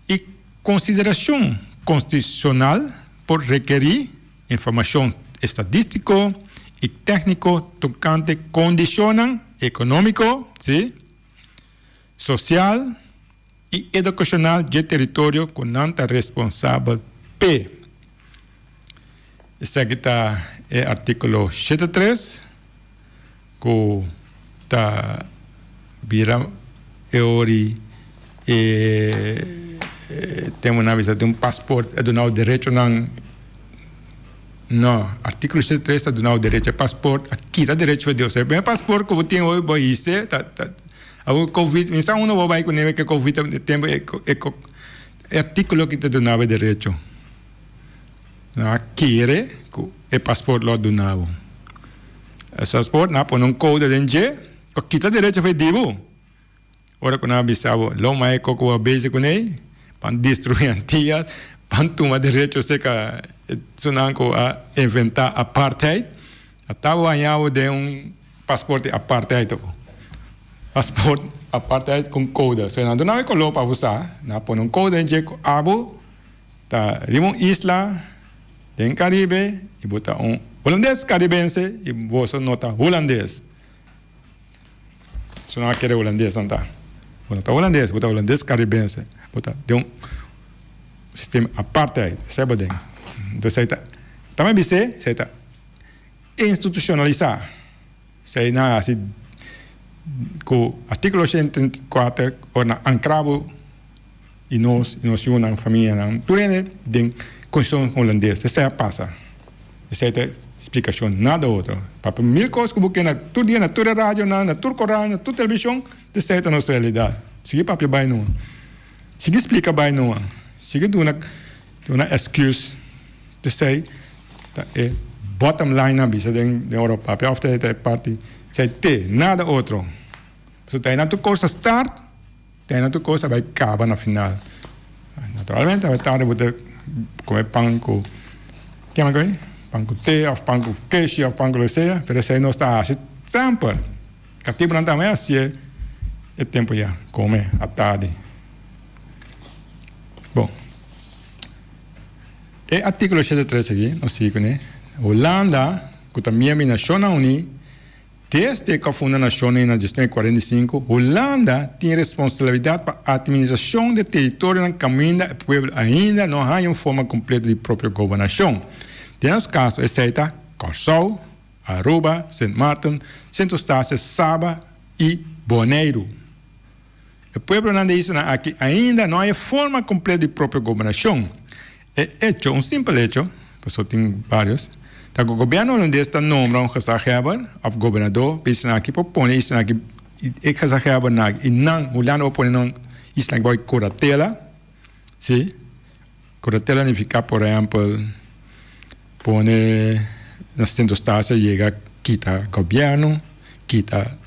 i konsiderashon konstitushonal por rekerí informashon estadístiko i tékniko tokante kondishonnan ekonómiko, sí, sosial i edukashonal dje teritorio ku nan ta responsabel p'e. Esaki ta e artíkulo 73 ku ta bira e ori e temponan bisa tin un paspoort a dunao derechonan no articulo 73 ta dunao derecho e paspoort a kita derecho for di osea e paspoort ku bo tin hoy bo hise ta ta awor covid mi sa unda bo bai kune ke covid e tempo e e articulo ki ta dunabo e derecho. Nan a kere ku e pasport lo a duna bo. E pasport nan a pone un koude den dje pa kita derecho for di bo. Ora ku nan a bisa bo lo mai koko bo a bezig kuné pan destruí Antillas, pan tuma derecho serka esunnan ku a inventá apartheid, a ta bo haña bo den un pasport di apartheid. Pasport apartheid ku un koude. So nan duna bo e koló pa bo sa, nan a pone un koude den dje ku abo. Ta riba un isla den Caribe y bo ta un Hulandes Caribense y boso no ta Hulandes. Su nan a kere Hulandes nan ta. Bo no ta Hulandes, bo ta Hulandes Caribense. Bo ta den un sistema apartheid, esei bo den. Entonces esei ta, ta mi bis'é, esei ta institucionalisa. Esei nan a hasi ku artíkulo 84 ora nan ankra bo. I nos i nos yunan, famianan, tur hende den Konstitushon Hulandes. Esei a pasa. Esei ta e splikashon, nada otro. Papia mil kos ku bo ke na tur dia, na tur e radionan, na tur korant, na tur televishon, esei ta nos realidat. Sigui papia bai numa. Sigui splika bai numa. Sigui duna duna excuse. Esei ta e bottom line nan bisa den ora papia òf ta e parti. Esei te, nada otro. Pasobra ta einan tur kos a start. Tena tur cos a bay caba na final. Naturalmente a tarde bo ta come pan cu kiman cu pan cu te of pan cu keshi of pan cu lo sea, pero esey nos ta haci semper. Catibonan tambe a hacié e tempo ya, come a tarde. Bon, e articulo 83 aki nos sigui cune, Hulanda cu ta miembro di Nacionnan Uní, Desde ku a funda nashon na 1945, Hulanda tin responsabilidat pa atministrashon di e teritorionan kaminda e pueblo ainda no haña un forma kompleto di propio gobernashon. Den nos kaso esei ta Kòrsou, Aruba, Sint Maarten, Sint Eustatius, Saba i Boneiru. E pueblonan di e islanan aki ainda no haña forma kompleto di propio gobernashon. E echo, un simpel echo, pasobra tin varios, ta ku gobièrnu holandes ta nombra un gezaghebber òf gobernadó pa isla aki por pone isla aki e gezaghebbernan aki i nan Hulanda por pone nan isla aki bou e kuratela, si. Curatela nifica por ehempel pone na Sint Eustatius yega kita gobierno, kita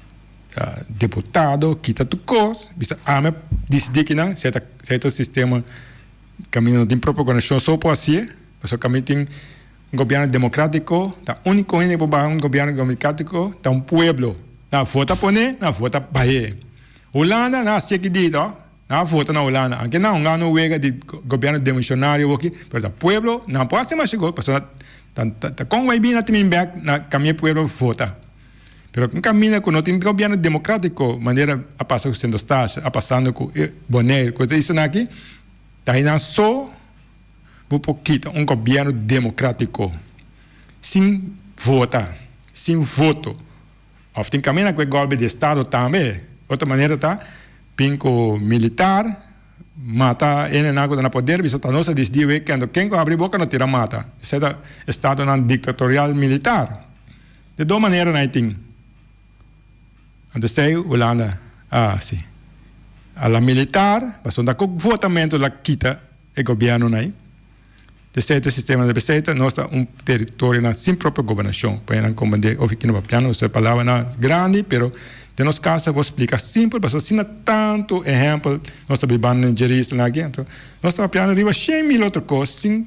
diputado, kita tur cos, bisa ami a dicidi kinan, si e ta sistema caminda no tin propio gobernacion so por haci'e, pasobra caminda tin un gobierno democratico, ta unico hende por baha un gobierno democratico ta un pueblo, nan vota pone, nan vota bah'e. Hulanda nan a haci aki dito. Nan a vota na Hulanda, anke nan hunga no wega di gobierno demisionario awoki, pero ta pueblo, nan por haci masha cos, pasobra ta ta con bay bini na timin bek na camia e pueblo vota. Pero un caminda cu no tin gobierno democratico manera a pasa cu Sint Eustatius, a pasando cu Bonaire, cu e ta dicen aki, ta hay nan so bo por kita un gobierno democratico sin vota, sin voto. Of tin caminda cu e golpe di estado tambe. Otro manera ta bin cu militar mata hendenan cu ta na poder bisa ta nos a dicidi we kendo ken cu habri boca no tira mata. Esey ta estadonan dictatorial militar. De dos maneranan ay tin. Anto esey Hulanda a haci. A la militar pasobra ta cu votamento la kita e gobiernonan ay. Esei ta e sistema di beseta. Nos ta un teritorionan sin propio gobernashon. Pa nan komprendé ofi kino papiando nos e palabranan grandi, pero den nos kasa bo splika simpel pasobra asina tantu ehèmpel nos ta bibando den Jerusalem aki. Anto nos ta papiando riba shen mil otro kos sin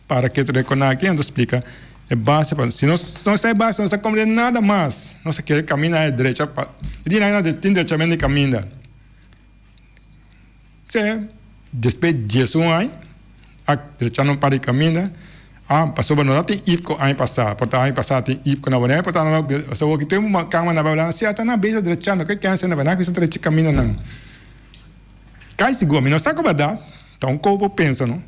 para ketu rekoná aki. Anto splika e base pa si nos no sa e base nos ta komprendé nada mas. Nos ta kere kaminda e drecha pa e dia nan tin drechamentu di kaminda. Te despues 11 aña a drecha no par di caminda a pasobra no ta tin ipco aña pasa por ta aña pasa tin ipco na Bonaire por ta no pasobra awor tur cama na Bonaire si ata nan beza drechando ke kense na Bonaire cuminsa drecha caminda nan cai sigur mi no sa cu berdad ta un co por pensa no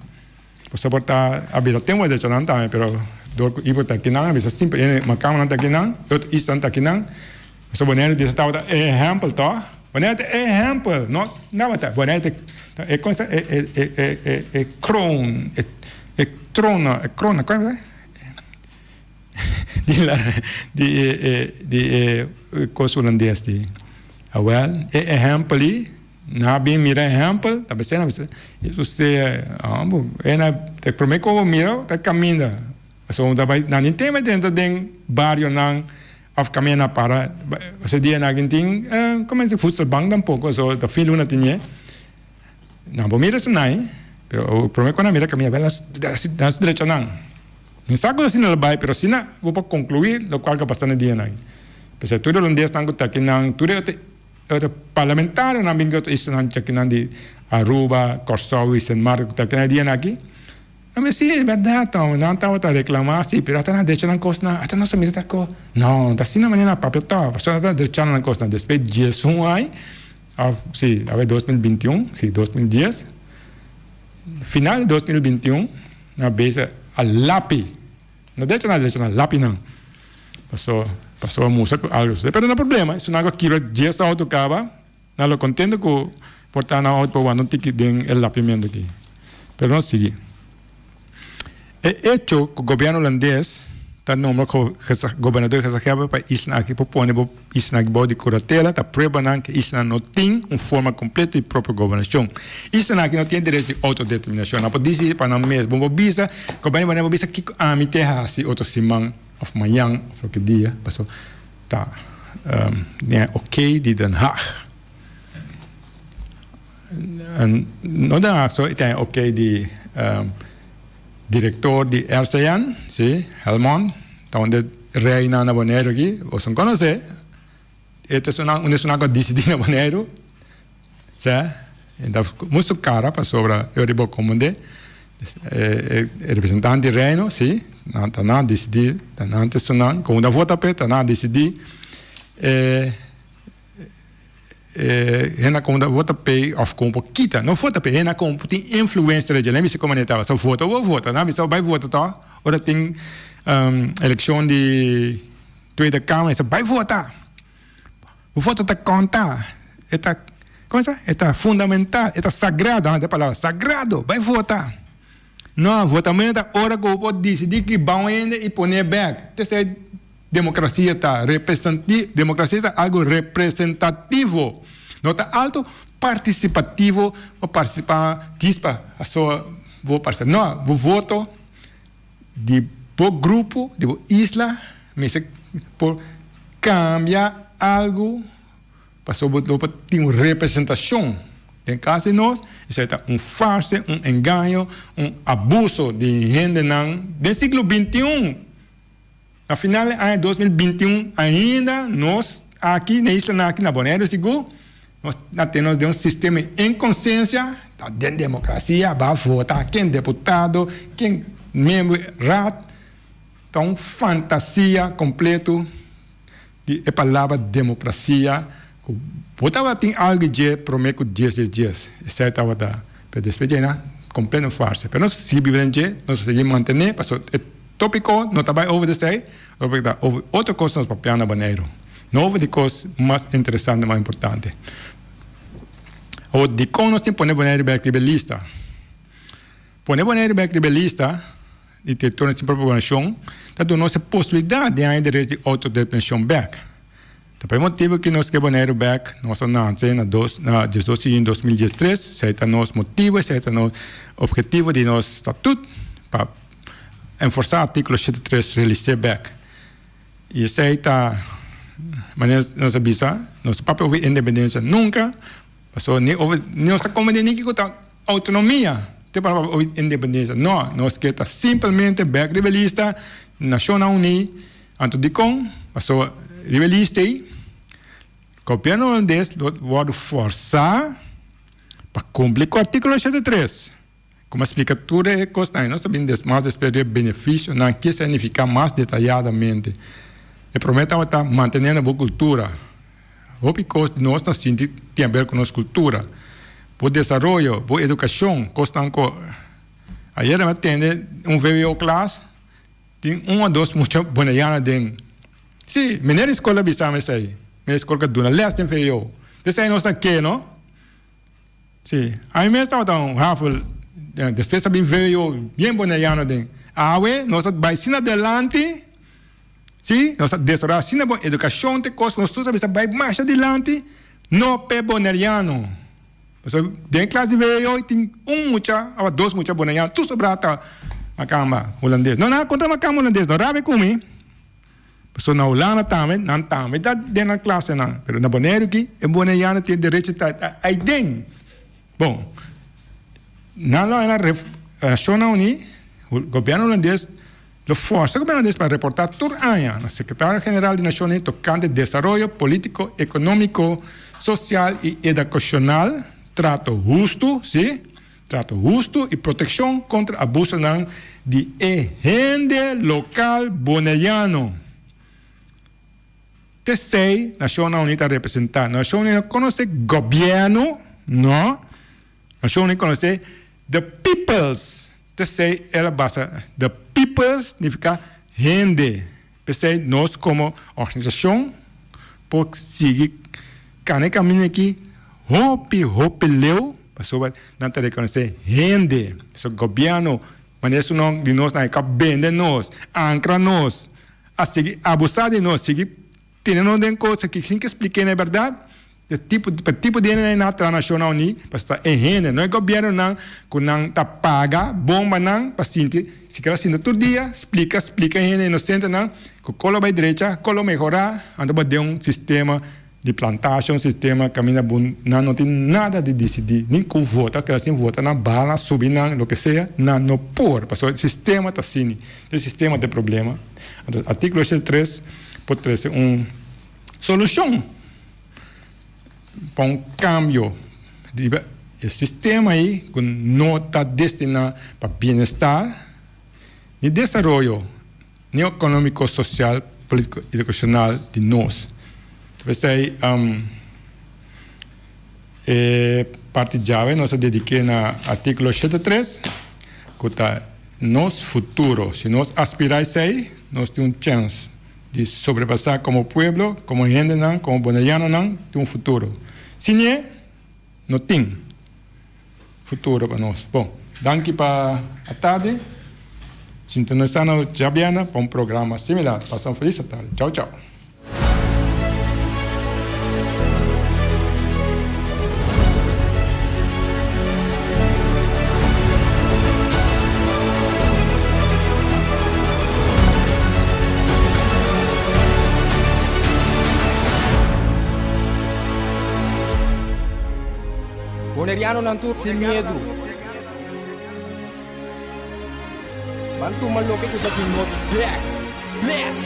pasobra por ta a bira tempo a drecha nan tambe pero dor cu ipco ta kinan a bisa simple e cama nan ta kinan e otro isla nan ta kinan. Pasobra Bonaire di esa tabata e ehèmpel tòg? Bonaire ta e ehèmpel, no tabata. Bonaire ta e kon e e e e e e kroon, e e trono, e krona, kon e di la di e e di e kos hulandes di. Awèl, e ehèmpel ei, nan a bin mira ehèmpel, ta bis'é, nan a bisa, e sea, bo, e na e promé ku bo mira ta kaminda. Pasobra bo ta bai, nan tin tempu drenta den barionan. Of camia na para ose dia na kin tin como es voedselbank tampoco so ta fin luna tin ye nan por mira su nai pero prome cu nan mira camia bel nan su drecha nan mi sa cu asina lo bay pero asina bo por conclui locual cu a pasa na dia nan p'esei tur e holandesnan cu ta akinan tur e otro parlamentarionan bin cu otro islanan akinan di Aruba, Corsou y Sint Maarten cu ta akinan e dianan aki. A mi si, e bèrdat tou, nan tabata reklamá si, pero ata nan drecha nan kosnan, ata nos a mira ta ko, no, ta asina manera nan papia tou, pasobra nan ta drechando nan kosnan. Despues diesun ai, òf si, awe 2021, si, 2010, final di 2021, nan a bisa a lapi, no drecha nan, drecha nan, lapi nan, paso, pasobra mustra ku algu sucede, pero no problema, esun nan ku a kibra dies outo kaba. Nan lo contento cu por ta nan auto pa wanta un tiki den e lapimento aki. Pero nos sigui. E hecho cu gobierno holandes ta nombra gobernador gezaghebber pa e isla aki por pone bo isla aki bao di curatela ta prueba nan cu e isla no tin un forma completo di propio gobernacion. Isla aki no tin e derecho di autodeterminacion. Nan por dicidi pa nan mes. Bo por bisa, gobierno bo por bisa kico ami te haci otro siman of mañan of loke dia paso. Ta den e oké di Den Haag. No Den Haag so, e ta e oké di direktor di RCN, si, Helmond, ta un de reinan na Boneiru aki, boso no konosé, e ta un de esunnan ku a disidí na Boneiru, sè, e ta mustu kara pasobra e ora bo komprendé. E representante di Reino, si, nan ta nan disidí, ta nan ta esunnan, ku un ta vota p'e, ta nan disidí e e hende ku un ta vota p'e òf ku un por kita, no vota p'e, hende ku un por tin influensia riba dje, nan bisa komo nan tabata, so vota bo vota, nan bisa bo bai vota tò, ora tin elekshon di Tweede Kamer, nan bisa bai vota. Bo voto ta konta, e ta, komo sa? E ta fundamental, e ta sagrado, ah, e palabra, sagrado, bai vota. No, votamento ta ora ku bo por disidí ki ba un hende i pon'é bèk. T'esei demokrasia ta, represanti, demokrasia ta algu representativo, no ta altu partisipativo pa partisipá djis pa aso. bo parse. No, bo voto di bo grupo, di bo isla mester por cambia algo pasobra bo lo por tin un representacion. Den caso di nos, esey ta un farse, un engaño, un abuso di hendenan den siglo 21. Na final di aña 2021 ainda nos aki na islanan aki na Boneiru sigur nos ta tene nos den un sistema di inkonsiensia, ta den demokrasia ba vota ken deputado, ken miembro di raad, ta un fantasia kompleto di e palabra demokrasia ku bo tabatin algu dje prome ku dies dies dies esei tabata pero despues dje na kompleto farsa pero nos sigui biba den dje nos a sigui mantene pasobra e Tópiko no ta bai over di esei, tópiko ta over otro kos nos papia na Boneiru. No over di kos mas interesante, mas importante. Awor, dikon nos tin pone Boneiru bek riba e lista? Pone Boneiru bek riba e lista di teritorionan sin propio gobernashon ta duna nos e posibilidat di haña derecho di outodeterminashon bek. Ta pa e motibu ki nos ke Boneiru bek, nos a nanse na dos na diesdos di juni 2013, esei ta nos motibu, esei ta nos objetivo di nos statut pa enforsá artíkulo 73 realis'é bek. I esei ta manera nos a bisa, nos ta papia over independensia nunka, pasobra ni over ni nos ta komprendé ni kiko ta outonomia te pa papia over independensia. No, nos ke ta simpelmente bek riba e lista Nashonnan Uní. Anto dikon? Pasobra riba e lista ei, gobièrnu holandes lo wòrdu fòrsá pa kumpli ku artíkulo 83. Komo a splika tur e kosnan ei, nos ta bin mas despues riba e benefisionan, ke esei nifiká mas detayadamente. E promé tabata mantené na bo kultura. Hopi kos di nos ta sinti tin aber ku nos kultura, bo desaroyo, bo edukashon, kosnan ku ayer mi a tende un vwo klas. Tin un o dos mucha boneiana den. Sí, meneer di skol a bisa mi esei. Meneer di skol ka duna les den VO. Desei nos ta ke, no? Sí, ami mes tabata un hafel, despues a bin VO bien boneiano den. Awe nos a bai asina adelanti, sí, nos a desaroya asina bon edukashon te kos, nos tur a bisa bai masha dilanti, no p'e boneriano. Pasobra den e klas di VO tin un mucha of dos mucha bonaiano, tur sobrá ta makamba hulandes. No nada kontra makamba hulandes, no rabia ku mi. Pasobra na Hulanda tambe, nan tambe ta den nan klasenan. Pero na Boneiru aki, e bonaiano tin e derecho ta aiden. Bon, nan lo a Nashonnan Uní, gobièrnu hulandes Lo forsa Gobierno Hulandes pa reporta tur aña na Secretario General di Naciones Unidas tocante desaroyo politico, economico, social y edacacional, trato husto, si, trato husto y proteccion contra abusonan di e hende local Boneiano. T'esey Nacionnan Uni ta representa. Nacionnan Uni no conoce gobierno, no. Nacionnan Uni conoce the peoples. P'esei el a basa The Peoples nifiká hende. P'esei nos komo organisashon por sigui kana e kaminda aki hopi hopi leu pasobra nan ta rekonosé hende. So gobièrnu manera esun nan di nos nan e ka bende nos, ankra nos, a sigui abusá di nos, sigui tene nos den kos aki sin ke splik'é na e bèrdat. E tipo pa tipo di hende na traha Nashonnan Uní pasobra ta e hende, no e gobièrnunan ku nan ta paga bombanan pa sinti si keda sinta tur dia splika splika e hende inosentenan ku kon lo bai drecha kon lo mehorá anto bo den un sistema di plantasha un sistema kaminda bo nan no tin nada di disidí ni ku vota keda sin vota nan baha nan subi nan loke sea nan no por pasobra e sistema ta asini e sistema ta e problema anto artíkulo 83 por trese un solushon. Pa un kambio riba e sistema ei ku no ta destiná pa bienestar ni desaroyo ni ekonómiko, sosial, polítiko i edukashonal di nos. Ta p'esei e parti djawe nos a dedik'é na artíkulo 73 ku ta nos futuro. Si nos aspirá esei nos tin un chèns. Di sobrepasá komo pueblo, komo hendenan, komo bonerianonan tin un futuro. Sin e, no tin futuro pa nos. Bon, danki pa atardi. Sintonisá nos djabièrnè pa un programa similar. Pasa un felis atardi. Chau chau. Bonerianonan tur sin miedu. Ban tuma loke ku ta di nos bek. Bless!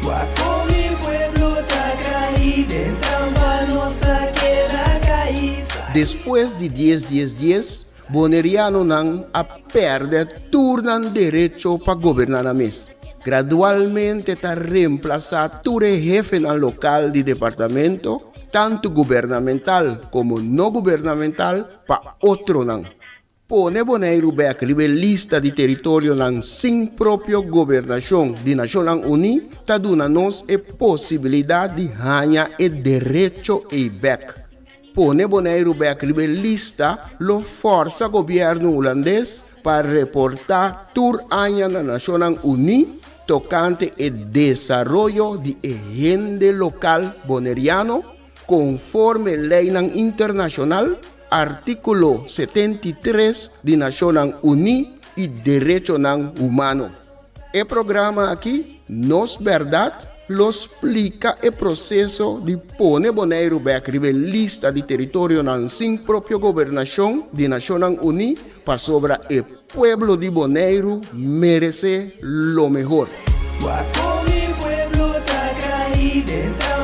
Wak kon mi pueblo ta kai den trampa nos ta keda kai. Despues di dies dies dies, Bonerianonan a pèrdè tur nan derecho pa goberná nan mes. Gradualmente ta remplasá tur e hefenan lokal di departamento, tantu gubernamental komo no gubernamental, pa otronan. Pone Boneiru bèk riba e lista di teritorionan sin propio gobernashon di Nashonnan Uní ta duna nos e posibilidat di haña e derecho ei bèk. Pone Boneiru bèk riba e lista lo fòrsa gobièrnu hulandes pa reportá tur aña na Nashonnan Uní tokante e desaroyo di e hende lokal boneriano konforme leinan internashonal, artíkulo 73 di Nashonnan Uní i derechonan humano. E programa aki, Nos Bèrdat, lo splika e proseso di pone Boneiru bèk riba e lista di teritorionan sin propio gobernashon di Nashonnan Uní pasobra e pueblo di Boneiru meresé lo mehor. Wak kon mi pueblo ta kai den.